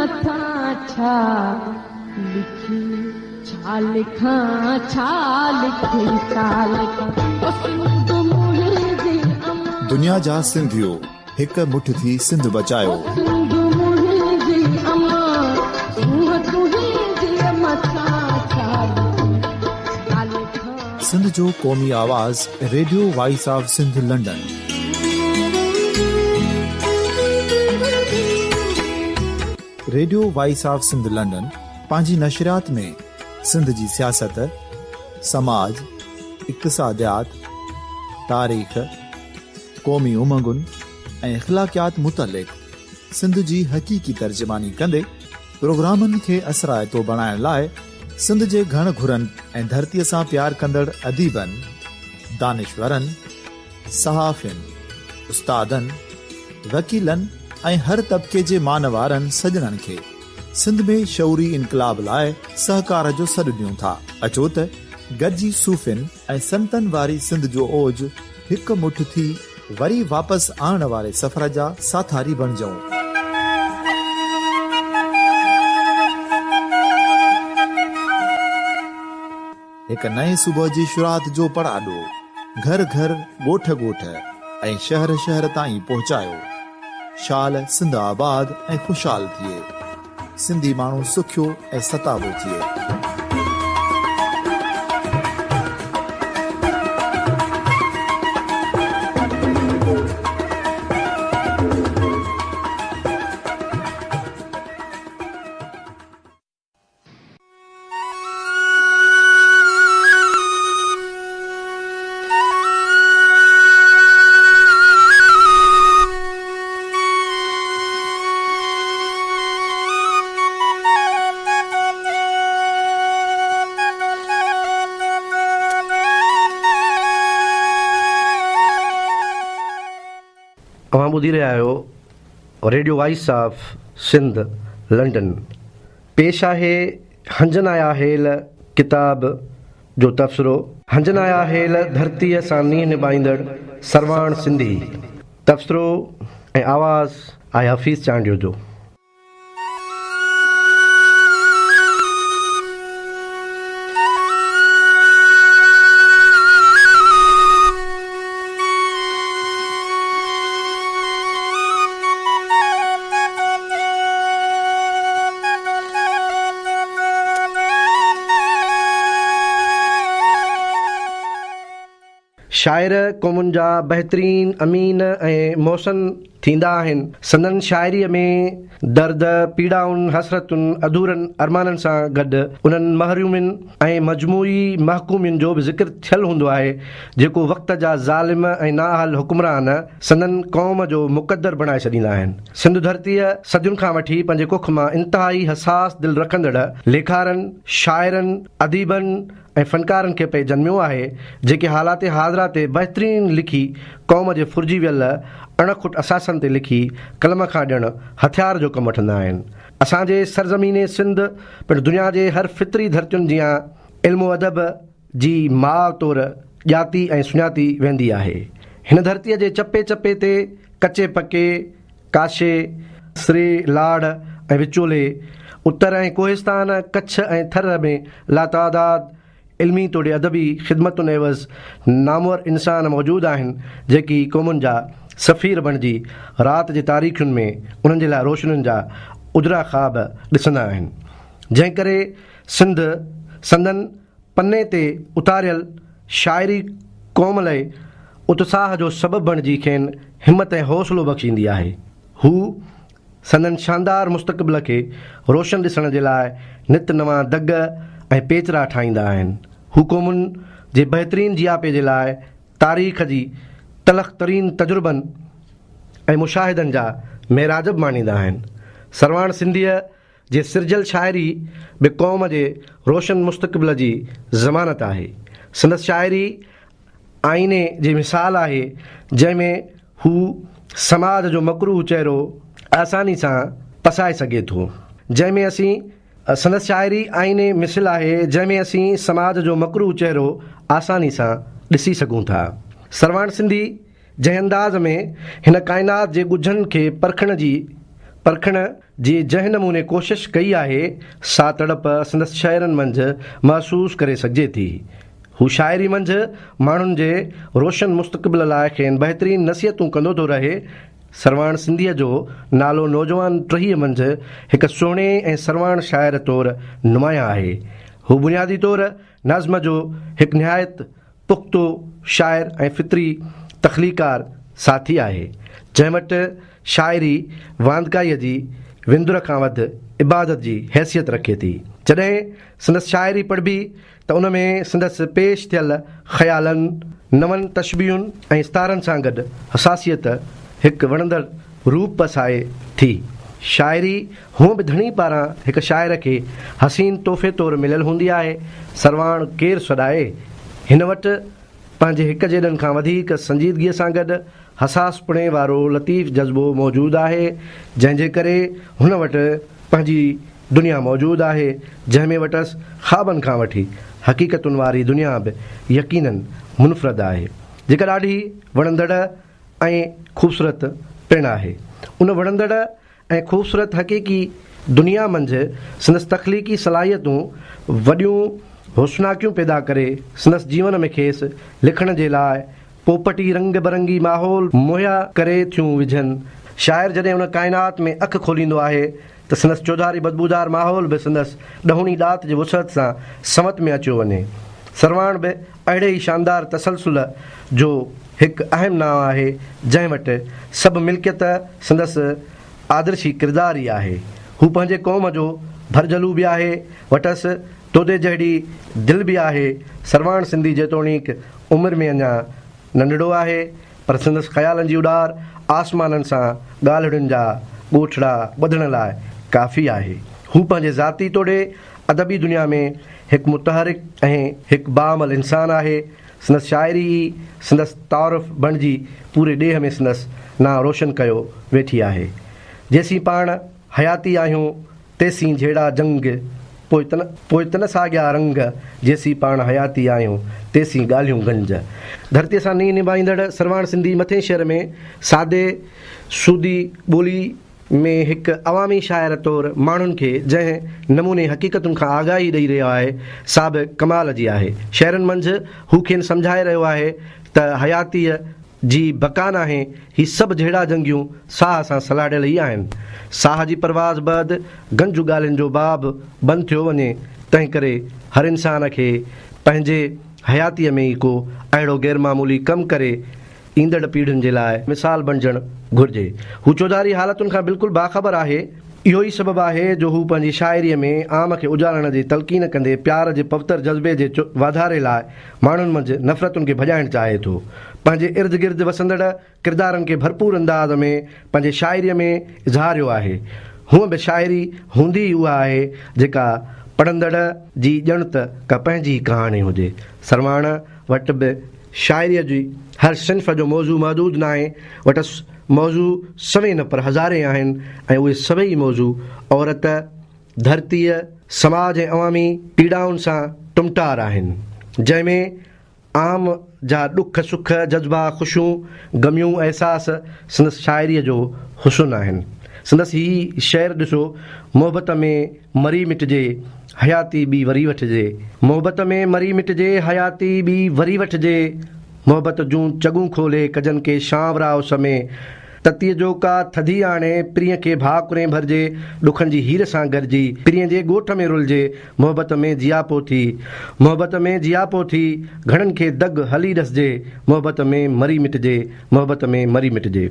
مٿان ڇا لکي ڇا لکان ڇا لکي ڇا لکان او سنڌ منهنجي امان. دنيا جا سنڌيو هڪ مٺ ٿي سنڌ بچايو. او سنڌ منهنجي امان سونهن تنهنجي مٿان ڇا لکي ڇا لکان. سنڌ جو قومي آواز radio voice of Sindh London. Radio voice of Sindh London پنهنجي نشريات ۾ سنڌ جي سياست، سماج، اقتصاديات، تاريخ، قومي امنگن ۽ اخلاقيات متعلق سنڌ جي حقيقي ترجماني ڪندي پروگرامن کي اثرائتو بڻائڻ لاء سنڌ جي گهڻ گهرن ۽ ڌرتيء سان پيار ڪندڙ اديبن، دانشورن، صحافين، استادن، وڪيلن ۽ هر طبقي جي مان وارن سڄڻن کي سنڌ ۾ شعوري انقلاب لاء سهڪار جو سڏ ڏيون ٿا. اچو ته گڏجي صوفين ۽ سنتن واري سنڌ جو اوج هڪ مٺ ٿي وري واپس آڻڻ واري سفر جا ساٿاري بڻجون. هڪ نئين صبح جي شروعات جو پڙاڏو گهر گهر، ڳوٺ ڳوٺ ۽ شهر شهر تائين پهچايو. شال سنڌ آباد ۽ خوشحال ٿئي. سنڌي ماڻهو سکيو ۽ ستابو ٿئي. اوهان ٻڌي رهيا آهيو radio voice of Sindh London. پيش آهي هنجن آيا هيل ڪتاب جو تبصرو. هنجن آيا هيل ڌرتيء سان نينهن نڀائيندڙ سرواڻ سنڌي. تبصرو ۽ آواز آهي حفيظ چانڊيو جو. شاعر قومن جا بهترين امين ۽ محسن ٿيندا آهن. سندن شاعريء ۾ درد، پيڙائن، حسرتن، اڌورن ارمانن سان گڏ انهن محرومين ۽ مجموعي محڪومين جو به ذڪر ٿيل هوندو آهي، جيڪو وقت جا ظالم ۽ نااهل حڪمران سندن قوم جو مقدر بڻائي ڇڏيندا آهن. سنڌ ڌرتيء صدين کان وٺي پنهنجي ڪک مان انتهائي حساس دل رکندڙ ليکارن، شاعرن، اديبن، ۽ فنڪارن کي پئي جنميو آهي، جيڪي حالات حاضره تي بهترين لکي قوم جي ڦرجي ويل اڻ کٽ اثاثن تي لکي قلم کان ڄڻ هٿيار جو ڪم وٺندا آهن. اسان جي سرزمين سنڌ پڻ دنيا جي هر فطري ڌرتين جيان علم و ادب جي ماء طور ڄاتي ۽ سڃاتي ويندي آهي. هن ڌرتيء جي چپي چپي تي ڪچي پڪي، ڪاشي، سري، لاڙ ۽ وچولي، اتر ۽ ڪوهستان، ڪڇ ۽ ٿر ۾ لاتعداد علمي توڙي ادبي خدمتن عيوض نامور انسان موجود آهن، جيڪي قومن جا سفير بڻجي رات جي تاريخين ۾ انهن جي لاء روشنين جا اجرا خواب ڏسندا آهن، جنهن ڪري سنڌ سندن پني تي اتاريل شاعري قوم لئه اتساهه جو سبب بڻجي کين همت ۽ حوصلو بخشيندي آهي. هو سندن شاندار مستقبل کي روشن ڏسڻ جي لاء نت نوان دڳ ۽ پيچرا ٺاهيندا آهن. هو قومن جي بهترين جياپي جي لاء تاريخ جي تلخ ترين تجربن ۽ مشاهدن جا معراج به ماڻيندا آهن. سرواڻ سنڌيء جي سرجيل شاعري به قوم جي روشن مستقبل جي ضمانت آهي. سندس شاعري آئيني جي مثال آهي، جنهن ۾ هو سماج جو مڪروه چهرو آساني سان پسائي سگهي ٿو. جنهن ۾ اسين سندس شاعري آئيني مثل آهي، جنهن ۾ اسين سماج جو مڪروه چهرو آساني سان ڏسي سگهون ٿا. سرواڻ سنڌي جنهن انداز ۾ هن ڪائنات جي ڳجهن کي پرکڻ جي پرکڻ جي جنهن نموني ڪوشش ڪئي آهي، سا تڙپ سندس شعرن منجهه محسوس ڪري سگهجي ٿي. هو شاعري منجهه ماڻهن جي روشن مستقبل لاء کين بهترين نصيحتون ڪندو ٿو رهي. سرواڻ سنڌيء جو نالو نوجوان ٽهيء منجهه هڪ سهڻي ۽ سرواڻ شاعر طور نمايان آهي. هو بنيادي طور نظم جو هڪ نهايت پختو شاعر ۽ فطري تخليقار ساٿي آهي، جنهن وٽ شاعري واندڪائيء جي وندر کان وڌ عبادت جي حيثيت رکي ٿي. جڏهن سندس شاعري پڙهبي ته ان ۾ سندس پيش ٿيل خيالن، نون تشبيهن ۽ استعارن سان گڏ حساسيت هڪ وڻندڙ روپ پسائي ٿي. شاعري هونء به ڌڻي پاران هڪ شاعر کي حسين تحفي طور مليل هوندي آهي. سرواڻ ڪير سڏائي؟ هن وٽ پنهنجي هڪ جيڏن کان وڌيڪ سنجيدگيء سان گڏ حساس پڻي وارو لطيف جذبو موجود آهي، جنهن جي ڪري هن وٽ پنهنجي دنيا موجود آهي، جنهن ۾ وٽس خوابن کان وٺي حقيقتن واري دنيا به يقيناً منفرد آهي، جيڪا ڏاڍي وڻندڙ ۽ خوبصورت پڻ آهي. ان وڻندڙ ۽ خوبصورت حقيقي دنيا منجهه سندس تخليقي صلاحيتون وڏيون حسناڪيون پيدا ڪري سندس جيون ۾ کيس لکڻ جي لاء پوپٽي رنگ برنگي ماحول مهيا ڪري ٿيون وجهن. شاعر جڏهن ان ڪائنات ۾ اک کوليندو آهي ته سندس چوڌاري بدبودار ماحول به سندس ڏهوڻي ڏات جي وسعت سان سنوت ۾ اچيو وڃي. سرواڻ به اهڙي ئي شاندار تسلسل جو هڪ اهم نانء آهي، جنهن وٽ سڀ ملڪيت سندس آدرشي ڪردار ئي آهي. هو پنهنجي قوم جو ڀرجهلو به آهي، وٽس دودي جهڙي دل به آهي. سرواڻ سنڌي جيتوڻيڪ عمر ۾ اڃا ننڍڙو آهي، پر سندس خيالن جي اڏار آسمانن سان ڳالهڙين جا ڳوٺڙا ٻڌڻ لاء ڪافي آهي. هو پنهنجي ذاتي توڙي ادبي دنيا ۾ هڪ متحرڪ ۽ هڪ باعمل انسان آهي. سندس شاعري ئي سندس تعارف بڻجي پوري ڏيهه ۾ سندس نانء روشن ڪيو ويٺي آهي. جيسين پاڻ حياتي آهيون تيسين جهيڙا جنگ، پوء تن پوء تن ساڳيا رنگ، جيسين پاڻ حياتي آهيون، تيسين ڳالهيون گنج. ڌرتيء سان نينهن نڀائيندڙ سرواڻ سنڌي مٿين شعر ۾ سادي سودي ٻولي ۾ هڪ عوامي شاعر طور ماڻهن کي جنهن نموني حقيقتن کان آگاهي ڏئي رهيو آهي، سا به ڪمال جي آهي. شعرن منجهه هو کين سمجهائي رهيو آهي ته حياتيء جي بقا ناهي، هي سڀ جهيڙا جنگيون ساهه سان سلهاڙيل ئي آهن. ساهه جي پرواز بعد گنج ڳالهين جو باب بند ٿيو وڃي، تنهنڪري هر انسان کي پنهنجي حياتيء ۾ ئي ڪو اهڙو غيرمعمولي ڪم ڪري ايندڙ پيڙهين جي لاء مثال بڻجڻ گهرجي. هو چوڌاري حالتن کان بلڪل باخبر آهي. اهو ئي سبب آهي جو هو پنهنجي شاعريء ۾ عام کي اجالڻ جي تلقين ڪندي پيار جي پوتر جذبي جي واڌاري لاء ماڻهن منجهه نفرتن کي ڀڄائڻ چاهي ٿو. پنهنجي ارد گرد وسندڙ ڪردارن کي ڀرپور انداز ۾ پنهنجي شاعريء ۾ اظهاريو آهي. هونء به شاعري هوندي ئي اها آهي جيڪا پڙهندڙ جي ڄڻ ته ڪا پنهنجي ئي ڪهاڻي هجي. سرواڻ وٽ به شاعريء جي هر صنف جو موضوع محدود ناهي، وٽس موضوع سوين نه پر هزارين آهن ۽ اهي سڀئي موضوع عورت، ڌرتيء، سماج ۽ عوامي پيڙائن سان ٽمٽار آهن، جنهن ۾ عام جا ڏک سک، جذبا، خوشيون، غميون، احساس سندس شاعريء جو حسن آهن. سندس هي شعر ڏسو، محبت ۾ مري مٽجي، حياتي ٻي وري وٺجي. محبت ۾ مري مٽجي، حياتي ٻي وري وٺجي. محبت جون چڳون کولي، ڪجن ڪي شانورا اس ۾. تتيء جو ڪا ٿڌي آڻي، پرينء کي ڀاڪرين ڀرجي، ڏکن جي هير سان گڏجي، پرينء جي ڳوٺ ۾ رلجي، محبت ۾ جياپو ٿي، محبت ۾ جياپو ٿي، گهڻن کي دڳ هلي ڏسجي، محبت ۾ مري مٽجي، محبت ۾ مري مٽجي.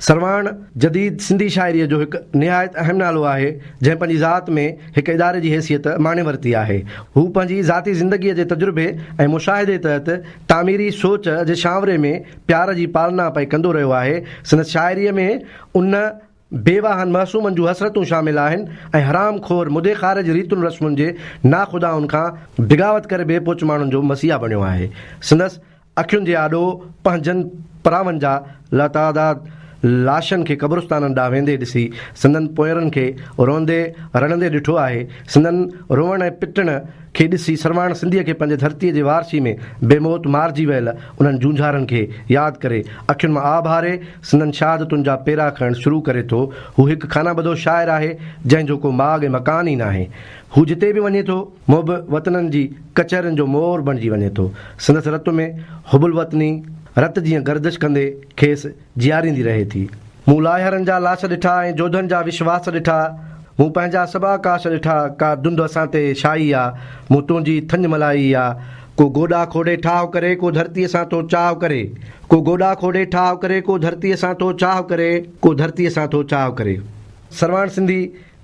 سرواڻ جديد سنڌي شاعريء جو هڪ نهايت اهم نالو آهي، جنهن پنهنجي ذات ۾ هڪ اداري جي حيثيت ماڻي ورتي آهي. هو پنهنجي ذاتي زندگيء جي تجربي ۽ مشاهدي تحت تعميري سوچ جي شانوري ۾ پيار جي پالنا پئي ڪندو رهيو آهي. سندس شاعريء ۾ ان بي واهن معصومن جون حسرتون شامل آهن ۽ حرام خور مدي خارج ريتن رسمن جي ناخدائن کان بغاوت ڪري بي پهچ ماڻهن جو مسيحا بڻيو آهي. سندس اکين جي آڏو پنهنجن پراون جا لاتعداد لاشن کي قبرستانن ڏانهن ويندي ڏسي سندن پونئيرن کي روئندي رڙندي ڏٺو آهي. سندن روئڻ ۽ پٽڻ کي ڏسي سرواڻ سنڌيء کي پنهنجي ڌرتيء جي وارثي ۾ بي موت مارجي ويل انهن جونجهارن کي ياد ڪري اکين مان آب هاري سندن شهادتن جا پيرا کڻڻ شروع ڪري ٿو. هو هڪ خانه بدوش شاعر آهي، جنهن جو ڪو ماڳ ۽ مڪان ئي ناهي. هو جتي به وڃي ٿو، محب وطنن جي ڪچهرين جو مور بڻجي وڃي ٿو. سندس رت ۾ حب الوطني رت جيئن گردش ڪندي کيس جياريندي رهي ٿي. مون لاهيارن جا لاش ڏٺا ۽ جوڌن جا وشواس ڏٺا. مون پنهنجا سڀ آڪاش ڏٺا، ڪا ڌنڌ اسان تي ڇائي آ، مون تنهنجي ٿڃ ملائي آ. ڪو گوڏا کوڙي ٺاهه ڪري، ڪو ڌرتيء سان ٿو چاهه ڪري. ڪو گوڏا کوڙي ٺاهه ڪري، ڪو ڌرتيء سان ٿو چاهه ڪري، ڪو ڌرتيء سان ٿو چاهه ڪري. سرواڻ سنڌي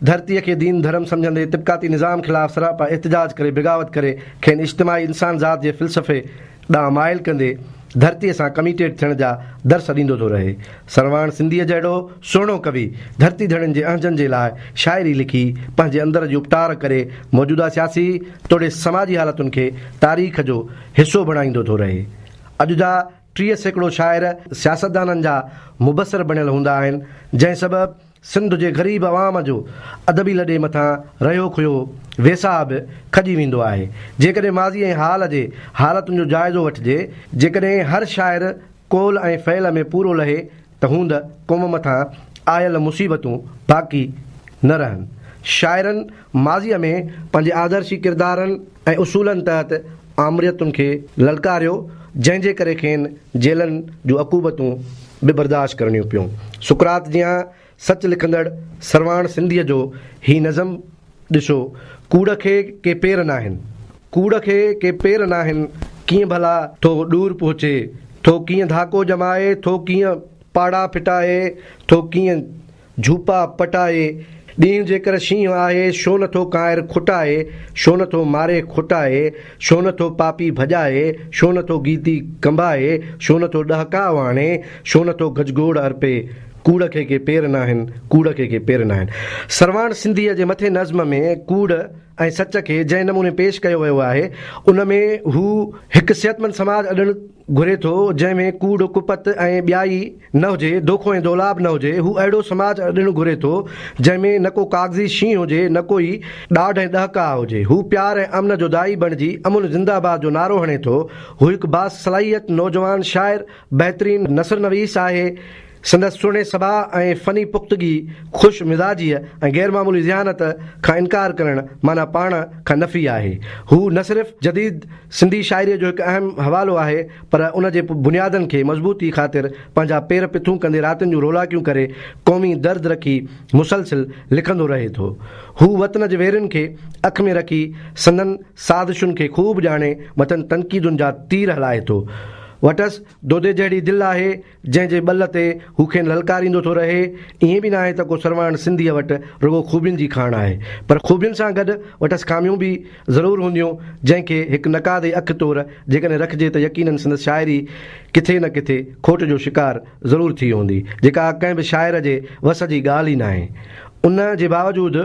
ڌرتيء کي دين ڌرم سمجهندي طبقاتي نظام خلاف سراپا احتجاج ڪري بغاوت ڪري کين اجتماعي انسان ذات جي فلسفي ڏانهن مائل ڪندي ڌرتيء سان ڪميٽيڊ ٿيڻ جا درس ڏيندو ٿو رهي. سرواڻ سنڌيء جهڙو سهڻو ڪوي ڌرتي ڌڻين جي اهنجن جي لاء شاعري لکي پنهنجي اندر جي اپٽار ڪري موجوده سياسي توڙي سماجي حالتن کي تاريخ جو حصو بڻائيندو ٿو رهي. اڄ جا 30% شاعر سياستدانن جا مبصر بڻيل هوندا آهن، جنهن سبب سنڌ جي غريب عوام جو ادبي لڏي مٿان رهيو کهيو ويساهه به کڄي ويندو آهي. جيڪڏهن ماضي ۽ حال جي حالتن جو جائزو وٺجي، جيڪڏهن هر شاعر قول ۽ فعل ۾ پورو لهي ته هوند قوم مٿان آيل مصيبتون باقي نه رهن. شاعرن ماضيء ۾ پنهنجي آدرشي ڪردارن ۽ اصولن تحت آمريتن کي للڪاريو، جنهن جي ڪري کين جيلن جون عقوبتون به برداشت ڪرڻيون پيون. سقراط جيان سچ لکندڙ سرواڻ سنڌيء جو هي نظم ڏسو، ڪوڙ کي ڪي پير ناهن. ڪوڙ کي ڪي پير ناهن، ڪيئن ڀلا ٿو ڏور پهچي، ٿو ڪيئن ڌاڪو ڄمائي، ٿو ڪيئن پاڙا ڦٽائي، ٿو ڪيئن جهوپا پٽائي، ڏينهن جيڪر شينهن آهي، شو نه ٿو ڪانئر کٽائي، شو نه ٿو ماري کٽائي، شو نه ٿو پاپي ڀڄائي، شو نه ٿو گيتي ڪنبائي، شو نه ٿو ڏهڪاء آڻي، شو نه ٿو گجگوڙ ارپي، ڪوڙ کي ڪي پير ناهن، ڪوڙ کي ڪي پير ناهن. سرواڻ سنڌيء جي مٿين نظم ۾ ڪوڙ ۽ سچ کي جنهن نموني پيش ڪيو ويو آهي، ان ۾ هو هڪ صحتمند سماج اڏڻ گهري ٿو، جنهن ۾ ڪوڙ، ڪپت ۽ ٻيائي نه هجي، دوکو ۽ دولاب نه هجي. هو اهڙو سماج اڏڻ گهري ٿو، جنهن ۾ نه ڪو ڪاغذي شينهن هجي، نه ڪو ئي ڏاڍ ۽ ڏهڪاء هجي. هو پيار ۽ امن جو داعي بڻجي امن زنده باد جو نعرو هڻي ٿو. هو هڪ باصلاحيت نوجوان شاعر، بهترين نثر نويس آهي. سندس سهڻي سڀاء ۽ فني پختگي، خوش مزاجيء ۽ غير معمولي ذهانت کان انڪار ڪرڻ معنيٰ پاڻ کان نفي آهي. هو نه صرف جديد سنڌي شاعريء جو هڪ اهم حوالو آهي پر ان جي بنيادن کي مضبوطي خاطر پنهنجا پير پٿون ڪندي راتين جون رولاڪيون ڪري قومي درد رکي مسلسل لکندو رهي ٿو. هو وطن جي ويرين کي اک ۾ رکي سندن سازشن کي خوب ڄاڻي مٿن تنقيدن جا تير هلائي ٿو. وٽس دودي جهڙي دل آهي، جنهن جي ٻل تي هو کين للڪاريندو ٿو رهي. ائين به ناهي ته ڪو سرواڻ سنڌيء وٽ رڳو خوبين جي کاڻ آهي، پر خوبين سان گڏ وٽس خاميون به ضرور هونديون، جنهن کي هڪ نقاد جي اک طور جيڪڏهن رکجي ته يقيناً سندس شاعري ڪٿي نه ڪٿي کوٽ جو شڪار ضرور ٿي هوندي، جيڪا ڪنهن به شاعر جي وس جي ڳالهه ئي ناهي. ان جي باوجود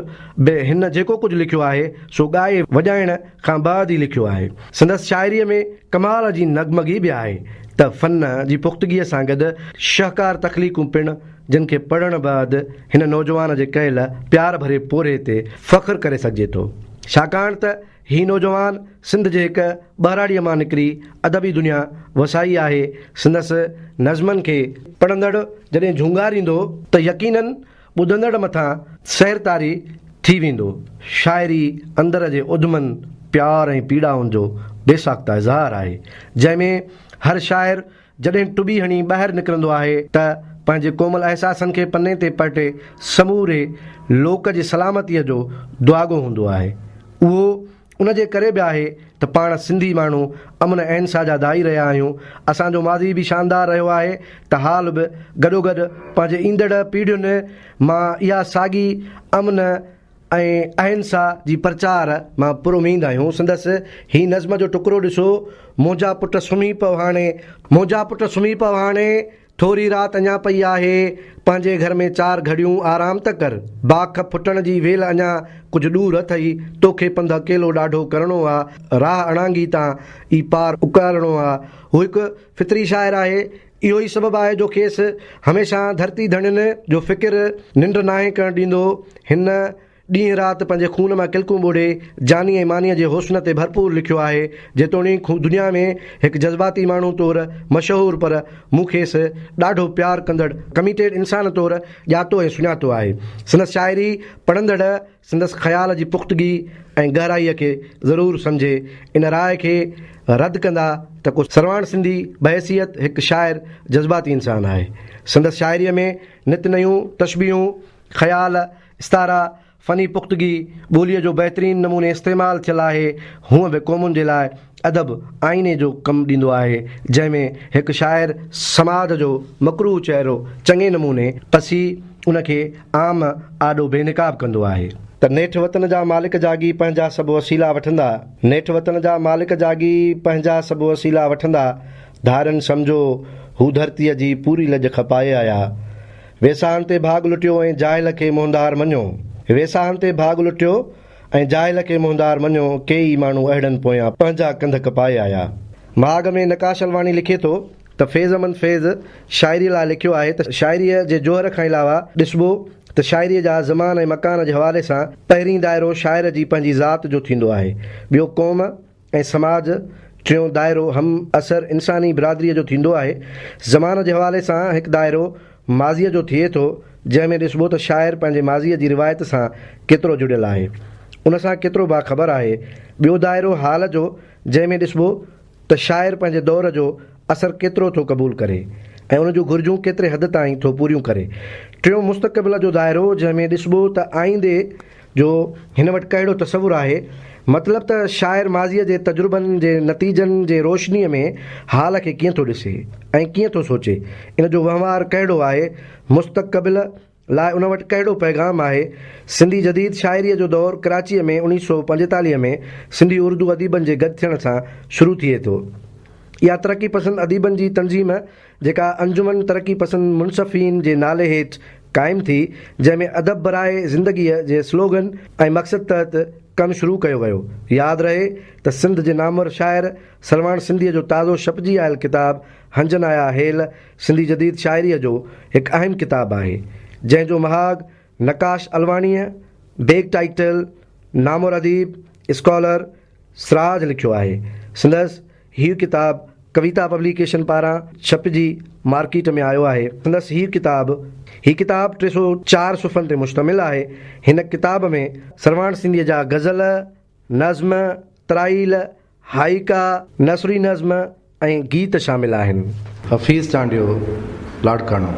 به هن جيڪو ڪجهه لکيو آهي، سو ڳائي وڄائڻ کان بعد ئي لکيو آهي. سندس شاعريء ۾ ڪمال جي نغمگي به آهي ته فن جي پختگيء سان گڏ شهڪار تخليقون پڻ، جن کي پڙهڻ بعد هن نوجوان جي ڪيل پيار ڀري پورهيي تي فخر ڪري سگهجي ٿو. ڇاڪاڻ ته هي نوجوان سنڌ جي هڪ ٻهراڙيء مان نڪري ادبي دنيا وسائي آهي. سندس نظمن کي پڙهندڙ جڏهن جهونگاريندو ته يقيناً ٻڌندڙ مٿان سحر طاري ٿي ويندو. شاعري اندر جي اڌمن، پيار ۽ پيڙائن جو بي ساخته اظهار آهي، جنهن ۾ هر شاعر جڏهن ٽٻي هڻي ٻاهر نڪرندو آهي ته پنهنجي ڪومل احساسن کي پني تي پرٽي سموري لوڪ جي سلامتيء جو دعاگو هوندو آهي. اهو ان جي ڪري به آهي ته پاڻ سنڌي ماڻهو امن ۽ اهنسا جا داعي رهيا آهيون. اسان جو ماضي به شاندار رهيو آهي ته حال به گڏوگڏ پنهنجي ايندڙ پيڙهين مان اها ساڳي امن ۽ اهنسا جي پرچار مان پراميد آهيون. سندس هي نظم جو ٽڪرو ڏسو، منهنجا پٽ سمهي پئو هاڻي، منهنجا پٽ سمهي پئو هاڻي. ٿوري رات اڃا پئي آهي، پنهنجي گهر ۾ چار گهڙيون آرام ته ڪر. باک ڦٽڻ جي ويل اڃا ڪجهه ڏور اٿئي، توکي پنڌ اڪيلو ڏاڍو ڪرڻو آ، راهه اڻانگي تان ئي پار اڪارڻو آ. هو هڪ فطري شاعر آهي، اهو ئي سبب آهي جو کيس هميشه ڌرتي ڌڻين جو فڪر ننڊ ناهي ڪرڻ ڏيندو. هن ڏينهن رات پنهنجي خون مان ڪلڪون ٻوڙي جاني ۽ مانيء جي حسن تي ڀرپور لکيو آهي. جيتوڻيڪ هو دنيا ۾ هڪ جذباتي ماڻهو طور مشهور پر مون کيس ڏاڍو پيار ڪندڙ ڪميٽيڊ انسان طور ڄاتو ۽ سڃاتو آهي. سندس شاعري پڙهندڙ سندس خيال جي پختگي ۽ گهرائيء کي ضرور سمجهي ان راء کي رد ڪندا ته ڪو سرواڻ سنڌي بحيثيت هڪ شاعر جذباتي انسان آهي. سندس شاعريء ۾ نت نيون تشبيهون، خيال، استعارا، فني پختگي، ٻوليء جو بهترين نموني استعمال ٿيل آهي، هونء به قومن جي لاء ادب آئيني جو ڪم ڏيندو آهي، جنهن ۾ هڪ شاعر سماج جو مڪروه چهرو چڱي نموني پسي ان کي عام آڏو بي نقاب ڪندو آهي. ته نيٺ وطن جا مالڪ جاڳي پنهنجا سڀ وسيلا وٺندا، نيٺ وطن جا مالڪ جاڳي پنهنجا سڀ وسيلا وٺندا، ڌارين سمجهو هو ڌرتيء جي پوري لڄ کپائي آيا. ويساهن تي ڀاڳ لٽيو ۽ جاهل کي منهندار مڃيو. ويساهن تي ڀاڳ لٽيو ۽ جاهل کي منهندار مڃيو، ڪي ئي ماڻهو اهڙن پويان پنهنجا ڪنڌ ڪپائي آيا. مهاڳ ۾ نقاش الواڻي لکي ٿو ته فيض احمد فيض شاعريء لاء لکيو آهي ته شاعريء جي جوهر کان علاوه ڏسبو ته شاعريء جا زمان ۽ مڪان جي حوالي سان پهرين دائرو شاعر جي پنهنجي ذات جو ٿيندو آهي، ٻيو قوم، ۽ سماج، ٽيون دائرو هم عصر انساني برادريء جو ٿيندو آهي. زمان جي حوالي سان هڪ دائرو ماضيء جو ٿئي ٿو، جنهن ۾ ڏسبو ته شاعر پنهنجي ماضيء جي روايت سان ڪيترو جڙيل آهي، ان سان ڪيترو باخبر آهي. ٻيو دائرو حال جو، جنهن ۾ ڏسبو ته شاعر پنهنجي دور جو اثر ڪيترو ٿو قبول ڪري ۽ ان جون گهرجون ڪيتري حد تائين ٿو پوريون ڪري. ٽيون مستقبل جو دائرو، جنهن ۾ ڏسبو ته آئيندي جو هن وٽ ڪهڙو تصور آهي؟ مطلب ته شاعر ماضيء جي تجربن جي نتيجن جي روشنيء ۾ حال کي ڪيئن ٿو ڏسي ۽ ڪيئن ٿو سوچي؟ ان جو وهنوار ڪهڙو آهي؟ مستقبل لاء ان وٽ ڪهڙو پيغام آهي؟ سنڌي جديد شاعريء جو دور ڪراچيء ۾ 1945 ۾ سنڌي اردو اديبن جي گڏ ٿيڻ سان شروع ٿئي ٿو. اها ترقي پسند اديبن جي تنظيم جيڪا انجمن ترقي پسند منصفين جي نالي هيٺ قائم ٿي، جنهن ۾ ادب براء زندگيء جي سلوگن ۽ مقصد تحت ڪم شروع ڪيو ويو. ياد رهي ته سنڌ جي نامور شاعر سرواڻ سنڌيء جو تازو ڇپجي آيل ڪتاب هنجن آيا هيل سنڌي جديد شاعريء جو هڪ اهم ڪتاب آهي، جنهن جو مهاڳ نقاش الواڻيء، بيڪ ٽائيٽل، نامور اديب، اسڪالر، سراج لکيو آهي. سندس هيء ڪتاب ڪويتا پبليڪيشن پاران ڇپجي مارڪيٽ ۾ آيو آهي. سندس هيء ڪتاب هي ڪتاب 304 صفحن تي مشتمل آهي. هن ڪتاب ۾ سرواڻ سنڌيء جا غزل، نظم، ترائيل، هائيڪا، نثري نظم ۽ گيت شامل آهن. حفيظ چانڊيو، لاڙڪاڻو.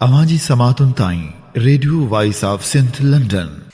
اوهان جي سماعتن تائين radio voice of Sindh London.